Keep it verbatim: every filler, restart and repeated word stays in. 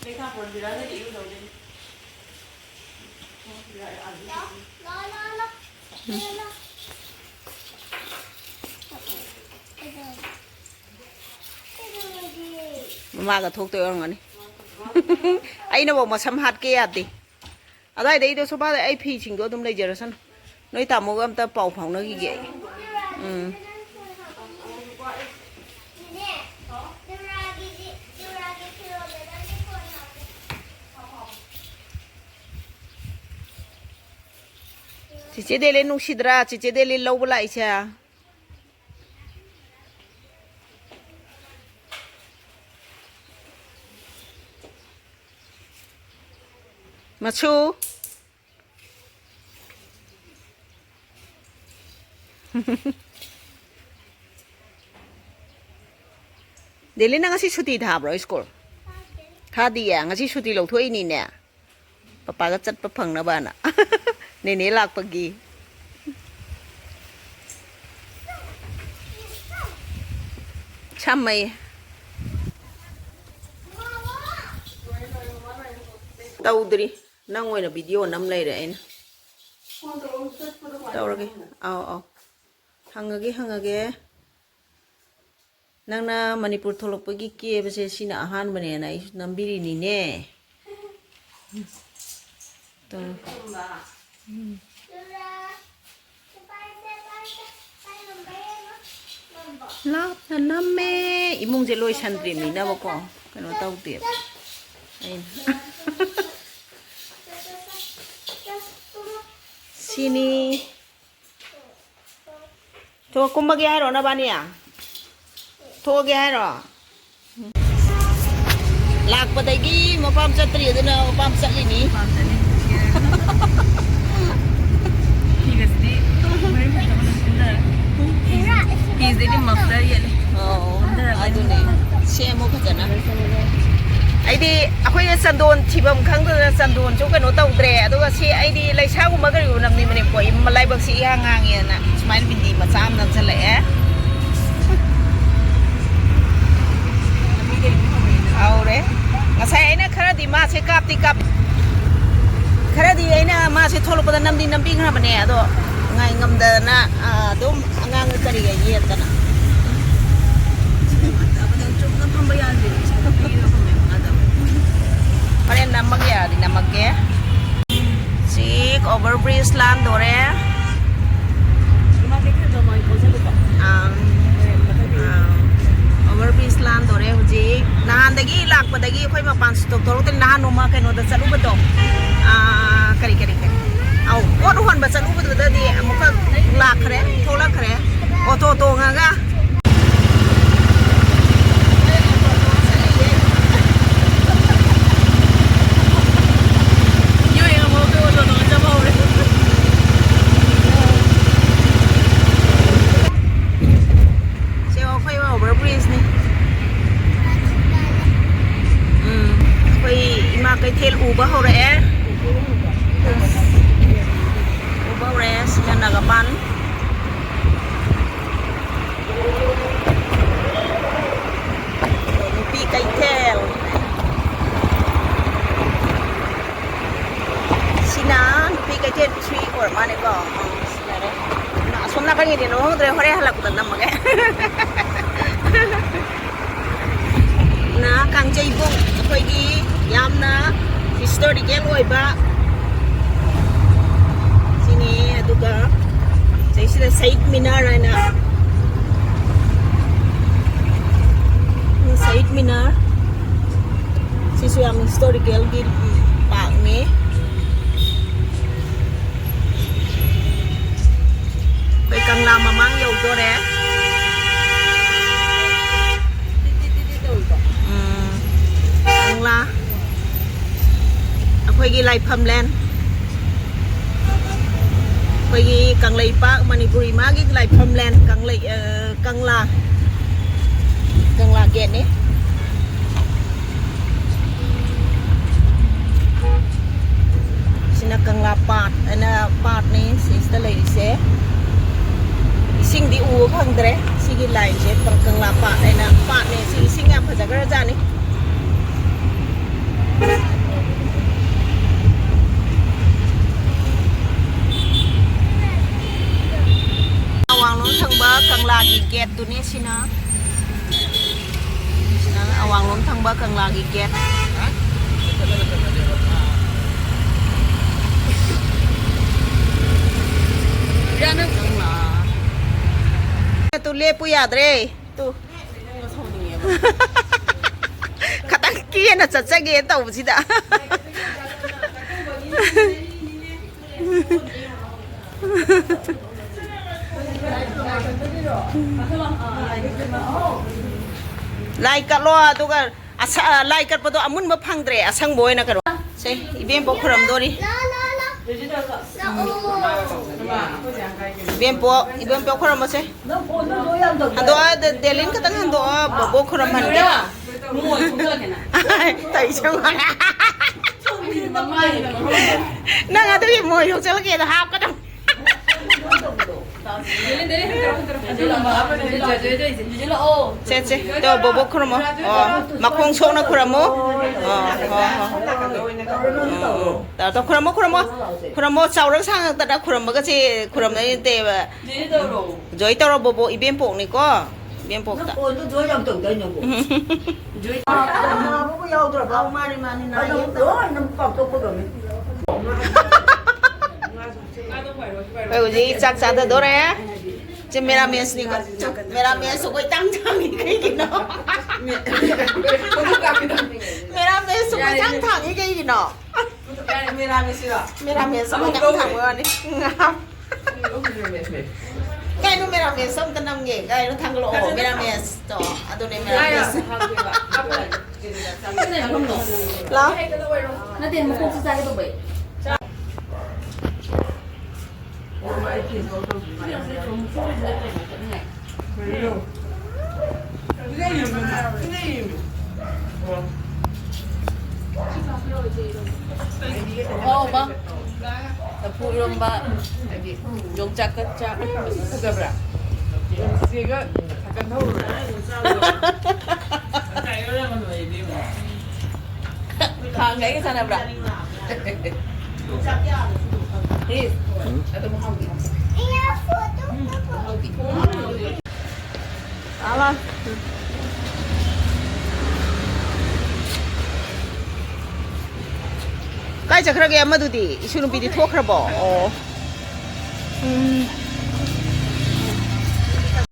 ꯀꯩ ꯊꯥ ꯄꯣꯟꯕꯤꯔꯛꯑꯒꯗꯤ ꯏꯔꯨꯖꯧꯗꯣꯏꯅꯤ꯫ ꯃꯃꯥꯒ ꯊꯣꯛꯇꯣꯏ ꯑꯣꯏꯔꯝꯒꯅꯤ꯫ ꯑꯩꯅꯐꯥꯎ ꯃꯁꯝ ꯍꯥꯠꯀꯦ ꯌꯥꯗꯦ꯫ ꯑꯗꯨꯋꯥꯏꯗꯩꯗꯣ ꯁꯣꯐꯥꯗ ꯑꯩ ꯐꯤꯁꯤꯡꯗꯣ ꯑꯗꯨꯝ ꯂꯩꯖꯔꯁꯅꯨ꯫ ꯅꯣꯏ ꯇꯥꯃꯣꯒ ꯑꯝꯇ ꯄꯥꯎ ꯐꯥꯎꯅꯈꯤꯒꯦ ꯑꯩ꯫ ꯎꯝ꯫ ꯆꯤꯆꯦ ꯗꯦꯂꯤ ꯅꯨꯡꯁꯤꯗ꯭ꯔꯥ? ꯆꯤꯆꯦ ꯗꯦꯂꯤ ꯂꯧꯕ ꯂꯥꯛꯏꯁꯦ꯫ ꯃꯁꯨ꯫ ꯗꯦꯂꯤ, ꯅꯪ ꯉꯁꯤ ꯁꯨꯇꯤ ꯊꯥꯕ꯭ꯔꯣ ꯁ꯭ꯀꯨꯜ? ꯊꯥꯗꯤꯌꯦ, ꯉꯁꯤ ꯁꯨꯇꯤ ꯂꯧꯊꯣꯛꯏꯅꯤꯅꯦ꯫ ꯄꯄꯥꯒ ꯆꯠꯄ ꯐꯪꯅꯕꯅ꯫ ꯅꯦꯅꯦ ꯂꯥꯛꯄꯒꯤ꯫ ꯁꯝꯃꯩ꯫ ꯇꯧꯗ꯭ꯔꯤ꯫ ꯅꯪ ꯑꯣꯏꯅ ꯚꯤꯗꯤꯑꯣ ꯅꯝ ꯂꯩꯔꯦ ꯑꯩꯅ꯫ ꯇꯧꯔꯒꯦ꯫ ꯑꯥꯎ, ꯑꯥꯎ꯫ ꯍꯪꯉꯒꯦ, ꯍꯪꯉꯒꯦ꯫ ꯅꯪꯅ ꯃꯅꯤꯄꯨꯔ ꯊꯣꯛꯂꯛꯄꯒꯤ ꯀꯦꯕꯁꯦ ꯁꯤꯅ ꯑꯍꯥꯟꯕꯅꯦꯅ ꯑꯩꯁꯨ ꯅꯝꯕꯤꯔꯤꯅꯤꯅꯦ꯫ ꯇꯧ-, ꯎꯝ꯫ ꯂꯥꯞꯅ ꯅꯝꯃꯦ꯫ ꯏꯃꯨꯡꯁꯦ ꯂꯣꯏꯁꯟꯗ꯭ꯔꯤꯕꯅꯤꯅꯕꯀꯣ, ꯀꯩꯅꯣ ꯇꯧꯗꯦꯕ꯫ ꯑꯩꯅ ꯁꯤꯅꯤ꯫ ꯊꯣꯛ, ꯀꯨꯝꯃꯒꯦ ꯍꯥꯏꯔꯣ ꯅꯕꯥꯅꯤ? ꯊꯣꯛꯑꯒꯦ ꯍꯥꯏꯔꯣ? ꯂꯥꯛꯄꯗꯒꯤ ꯃꯄꯥꯝ ꯆꯠꯇ꯭ꯔꯤ, ꯑꯗꯨꯅ ꯃꯄꯥꯝ ꯆꯠꯂꯤꯅꯤ꯫ ꯃꯄꯥꯝ ꯆꯠꯂꯤ꯫ ꯐꯤꯒꯁꯤꯗꯤ ꯃꯔꯤ ꯃꯔꯤ ꯇꯧꯔꯒ ꯂꯣꯏꯁꯤꯟꯗꯔꯦ꯫ ꯐꯤꯁꯤꯗꯤ ꯃꯐꯂꯔ ꯌꯦꯠꯂꯦ꯫ ꯑꯣ, ꯅꯝꯊꯔꯛꯄ ꯑꯗꯨꯅꯦ꯫ ꯁꯦꯝꯃꯣ ꯐꯖꯅ꯫ ꯑꯩꯗꯤ ꯑꯩꯈꯣꯏꯅ ꯆꯟꯗꯣꯟ ꯊꯤꯐꯝ ꯈꯪꯗꯗꯅ ꯆꯟꯗꯣꯟꯁꯨ ꯀꯩꯅꯣ ꯇꯧꯗ꯭ꯔꯦ꯫ ꯑꯗꯨꯒ ꯁꯤ ꯑꯩꯗꯤ ꯂꯩꯁꯥꯒꯨꯝꯕ ꯀꯔꯤꯒꯨꯝꯕ ꯅꯝꯅꯤꯡꯕꯅꯦꯕꯀꯣ꯫ ꯏꯝ-, ꯂꯥꯏꯕꯛꯁꯤ ꯏꯍꯥꯡ ꯍꯥꯡꯉꯦꯅ ꯁꯨꯃꯥꯏꯅ ꯕꯤꯟꯗꯤ ꯃꯆꯥ ꯑꯃ ꯅꯝꯁꯤꯜꯂꯛꯑꯦ꯫ ꯍꯧꯔꯦ꯫ ꯉꯁꯥꯏ ꯑꯩꯅ ꯃꯥꯁꯦ ꯀꯥꯞꯇꯤ ꯀꯥꯞ ꯈꯔꯗꯤ ꯑꯩꯅ ꯃꯥꯁꯦ ꯊꯣꯛꯂꯛꯄꯗ ꯅꯝꯗꯤ ꯅꯝꯕꯤꯈ꯭ꯔꯕꯅꯦ, ꯑꯗꯣ ꯉꯥꯏ ꯉꯝꯗꯗꯅ, ꯑꯥ, ꯑꯗꯨꯝ ꯑꯉꯥꯡ ꯀꯔꯤꯒ ꯌꯦꯠꯇꯅ꯫ ꯆꯨꯝꯅ ꯐꯝꯕ ꯌꯥꯗ꯭ꯔꯦ, ꯏꯁꯥꯗ ꯄꯤꯔꯒ ꯐꯝꯃꯦ ꯃꯈꯥꯗ꯫ ꯍꯣꯔꯦꯟ ꯅꯝꯃꯒꯦ ꯌꯥꯔꯗꯤ ꯅꯝꯃꯛꯀꯦ꯫ ꯆꯤꯛ ꯑꯣꯚꯔ ꯕ꯭ꯔꯤꯖ ꯂꯥꯟꯗꯣꯔꯦ꯫ ꯑꯥ, ꯑꯥ, ꯑꯣꯚꯔ ꯕ꯭ꯔꯤꯖ ꯂꯥꯟꯗꯣꯔꯦ ꯍꯧꯖꯤꯛ꯫ ꯅꯍꯥꯟꯗꯒꯤ ꯂꯥꯛꯄꯗꯒꯤ ꯑꯩꯈꯣꯏ ꯃꯄꯥꯟ ꯁꯨꯛꯊꯣꯛ ꯊꯣꯛꯂꯛꯇꯦ꯫ ꯅꯍꯥꯟ ꯅꯣꯡꯃ ꯀꯩꯅꯣꯗ ꯆꯠꯂꯨꯕꯗꯣ, ꯑꯥ, ꯀꯔꯤ, ꯀꯔꯤ, ꯀꯔꯤ? ꯑꯧ, ꯄꯣꯠ ꯍꯣꯟꯕ ꯆꯠꯂꯨꯕꯗꯨꯗꯗꯤ ꯑꯃꯨꯛꯈꯛ ꯂꯥꯛꯈ꯭ꯔꯦ, ꯊꯣꯛꯂꯛꯈ꯭ꯔꯦ꯫ ꯑꯣꯇꯣ ꯇꯣꯡꯉꯒ꯫ ꯁꯦ ꯑꯩꯈꯣꯏ ꯑꯣꯚꯔ ꯕ꯭ꯔꯤꯖꯅꯤ꯫ ꯎꯝ, ꯑꯩꯈꯣꯏ ꯏꯃꯥ ꯀꯩꯊꯦꯜ ꯎꯕ ꯍꯧꯔꯛꯑꯦ꯫ ꯎꯕ ꯍꯧꯔꯛꯑꯦ꯫ ꯁꯤꯅ ꯅꯥꯒꯥꯄꯥꯟ꯫ ꯅꯨꯄꯤ ꯀꯩꯊꯦꯜ꯫ ꯁꯤꯅ ꯅꯨꯄꯤ ꯀꯩꯊꯦꯜ three ꯑꯣꯏꯔ ꯃꯥꯅꯦꯀꯣ꯫ ꯑꯥ, ꯁꯤ ꯌꯥꯔꯦ꯫ ꯑꯁꯣꯝ ꯅꯥꯀꯟꯒꯤꯗꯤ ꯅꯝꯍꯧꯗ꯭ꯔꯦ, ꯍꯣꯔꯦꯟ ꯍꯜꯂꯛꯄꯗ ꯅꯝꯃꯒꯦ꯫ ꯅ ꯀꯥꯡꯖꯩꯕꯨꯡ, ꯑꯩꯈꯣꯏꯒꯤ ꯌꯥꯝꯅ ꯍꯤꯁꯇꯣꯔꯤꯀꯦꯜ ꯑꯣꯏꯕ ꯁꯤꯅꯤ꯫ ꯑꯗꯨꯒ ꯁꯤꯗꯩꯁꯤꯗ ꯁꯍꯤꯗ ꯃꯤꯅꯥꯔ ꯍꯥꯏꯅ, ꯁꯍꯤꯗ ꯃꯤꯅꯥꯔ, ꯁꯤꯁꯨ ꯌꯥꯝ ꯍꯤꯁꯇꯣꯔꯤꯀꯦꯜꯒꯤ ꯄꯥꯔꯛꯅꯤ꯫ ꯑꯩꯈꯣꯏ ꯀꯪꯂꯥ ꯃꯃꯥꯡ ꯌꯧꯗꯣꯔꯦ꯫ ꯎꯝ, ꯀꯪꯂꯥ, ꯑꯩꯈꯣꯏꯒꯤ ꯂꯥꯏꯐꯝꯂꯦꯟ, ꯑꯩꯈꯣꯏꯒꯤ ꯀꯪꯂꯩꯄꯥꯛ ꯃꯅꯤꯄꯨꯔꯤ ꯃꯥꯒꯤ ꯂꯥꯏꯐꯝꯂꯦꯟ, ꯀꯪꯂꯩ, ꯑ, ꯀꯪꯂꯥ, ꯀꯪꯂꯥ ꯒꯦꯠꯅꯤ꯫ ꯁꯤꯅ ꯀꯪꯂꯥ ꯄꯥꯠ ꯍꯥꯏꯅ ꯄꯥꯠꯅꯤ ꯁꯤꯁꯤꯗ ꯂꯩꯔꯤꯁꯦ꯫ ꯏꯁꯤꯡꯗꯤ ꯎꯕ ꯐꯪꯗ꯭ꯔꯦ꯫ ꯁꯤꯒꯤ ꯂꯥꯏꯟꯁꯦ ꯀꯪꯂꯥ ꯄꯥꯠ ꯍꯥꯏꯅ ꯄꯥꯠꯅꯦ꯫ ꯁꯤ ꯏꯁꯤꯡ ꯌꯥꯝ ꯐꯖꯈ꯭ꯔꯖꯥꯠꯅꯤ꯫ ꯁꯤꯅ, ꯁꯤꯅ ꯑꯋꯥꯡꯂꯣꯝ ꯊꯪꯕ ꯀꯪꯂꯥꯒꯤ ꯒꯦꯠ꯫ ꯀꯪꯂꯥ꯫ ꯇꯨ ꯂꯦꯞꯄꯨ ꯌꯥꯗ꯭ꯔꯦ꯫ ꯇꯨ꯫ ꯈꯇꯪ ꯀꯦꯅ ꯆꯠꯆꯒꯦ ꯇꯧꯕꯁꯤꯗ꯫ ꯂꯥꯏ ꯀꯠꯂꯣ, ꯑꯗꯨꯒ ꯑꯁ-, ꯑ, ꯂꯥꯏ ꯀꯠꯄꯗꯣ ꯑꯃꯨꯟꯕ ꯐꯪꯗ꯭ꯔꯦ, ꯑꯁꯪꯕ ꯑꯣꯏꯅ ꯀꯩꯅꯣ꯫ ꯁꯦ, ꯏꯕꯦꯝꯕꯣꯛ ꯈꯨꯔꯝꯗꯣꯔꯤ꯫ ꯏꯕꯦꯝꯄꯣꯛ, ꯏꯕꯦꯝꯄꯣꯛ ꯈꯨꯔꯝꯃꯣꯁꯦ꯫ ꯍꯟꯗꯣꯛꯑꯣ, ꯗꯦ-, ꯗꯦꯂꯤꯟ ꯈꯛꯇꯪ ꯍꯟꯗꯣꯛꯑꯣ, ꯕꯣꯕꯣꯛ ꯈꯨꯔꯝꯍꯟꯒꯦ꯫ ꯇꯧꯏꯁꯦ ꯌꯦꯡꯉꯣ꯫ ꯅꯪ ꯑꯗꯨꯒꯤ ꯃꯣꯏ ꯌꯣꯛꯆꯠꯂꯛꯀꯦꯗꯣ ꯍꯥꯞꯀꯗꯧ꯫ ꯁꯦ, ꯁꯦ, ꯇꯣ, ꯕꯣꯕꯣꯛ ꯈꯨꯔꯝꯃꯣ꯫ ꯑꯣ, ꯃꯈꯣꯡ ꯁꯣꯛꯅ ꯈꯨꯔꯝꯃꯣ꯫ ꯑꯣ, ꯍꯣ, ꯍꯣ꯫ ꯎꯝ, ꯎꯝ꯫ ꯇꯧ, ꯇꯧ, ꯈꯨꯔꯝꯃꯣ, ꯈꯨꯔꯝꯃꯣ꯫ ꯈꯨꯔꯝꯃꯣ, ꯆꯥꯎꯔꯒ ꯁꯥꯡꯉꯛꯇꯅ ꯈꯨꯔꯝꯕꯒꯁꯦ ꯈꯨꯔꯝꯅꯩ ꯅꯠꯇꯦꯕ꯫ ꯖꯣꯏ ꯇꯧꯔꯣ, ꯕꯣꯕꯣꯛ, ꯏꯕꯦꯝꯄꯣꯛꯅꯤꯀꯣ, ꯏꯕꯦꯝꯄꯣꯛꯇ꯫ ꯅꯪ ꯐꯣꯟꯗꯣ ꯖꯣꯏ ꯌꯥꯝ ꯇꯧꯗꯥꯏ ꯅꯪꯕꯣ? ꯖꯣꯏ꯫ ꯅꯥꯕꯕꯨ ꯌꯥꯎꯗ꯭ꯔꯕ? ꯑꯧ, ꯃꯥꯅꯤ, ꯃꯥꯅꯤ, ꯅꯥꯏꯌꯦ꯫ ꯑꯗꯨꯝ ꯂꯣꯏꯅ ꯄꯥꯛꯊꯣꯛꯄ ꯉꯝꯃꯤ꯫ ꯑꯩꯈꯣꯏ ꯍꯧꯖꯤꯛ ꯆꯥꯛ ꯆꯥꯊꯗꯣꯔꯦ꯫ ꯁꯦ ꯃꯦꯔꯥꯃꯦꯁꯅꯤꯀꯣ꯫ ꯃꯦꯔꯥꯃꯦꯁꯁꯨ ꯑꯩꯈꯣꯏ ꯇꯥꯡ ꯇꯥꯡꯉꯤ ꯀꯩꯒꯤꯅꯣ? ꯃꯦꯔꯥꯃꯦꯁꯁꯨ ꯑꯩꯈꯣꯏ ꯇꯥꯡ ꯇꯥꯡꯉꯤ ꯀꯩꯒꯤꯅꯣ? ꯌꯥꯔꯦ, ꯃꯦꯔꯥꯃꯦꯁꯁꯤꯔꯣ? ꯃꯦꯔꯥꯃꯦꯁ ꯑꯃ ꯀꯟꯅ ꯊꯥꯡꯕ ꯋꯥꯅꯤ꯫ ꯀꯩꯅꯣ ꯃꯦꯔꯥꯃꯦꯁ ꯑꯝꯇ ꯅꯝꯒꯦ꯫ ꯀꯩꯅꯣ ꯊꯥꯡꯒꯠꯂꯛꯑꯣ꯫ ꯃꯦꯔꯥꯃꯦꯁꯇꯣ꯫ ꯑꯗꯨꯅꯦ ꯃꯦꯔꯥꯃꯦꯁ꯫ ꯂꯥꯎ꯫ ꯅꯠꯇꯦ, ꯃꯀꯣꯛꯁꯨ ꯆꯥꯒꯦ ꯇꯧꯕ ꯑꯩ꯫ ꯑꯣ, ꯃꯥ꯫ ꯂꯐꯨ ꯏꯔꯣꯝꯕ, ꯌꯣꯡꯆꯥꯛꯀ ꯆꯥꯛ꯫ ꯐꯖꯕ꯭ꯔꯥ? ꯆꯦꯒ ꯁꯥꯏꯀꯜ ꯊꯧꯔꯨꯔꯦ꯫ ꯈꯥꯡꯒ ꯑꯩꯒ ꯁꯥꯟꯅꯕ꯭ꯔꯥ? ꯄ꯭ꯂꯤꯖ꯫ ꯑꯗꯨꯝ ꯍꯥꯎꯗꯤ ꯍꯥꯎ-, ꯍꯥꯎꯗꯤ ꯍꯥꯎ-, ꯀꯥꯏ ꯆꯠꯈ꯭ꯔꯒꯦ ꯑꯃꯗꯨꯗꯤ? ꯏꯁꯨ ꯅꯨꯄꯤꯗꯤ ꯊꯣꯛꯈ꯭ꯔꯕꯣ? ꯑꯣ꯫ ꯎꯝ꯫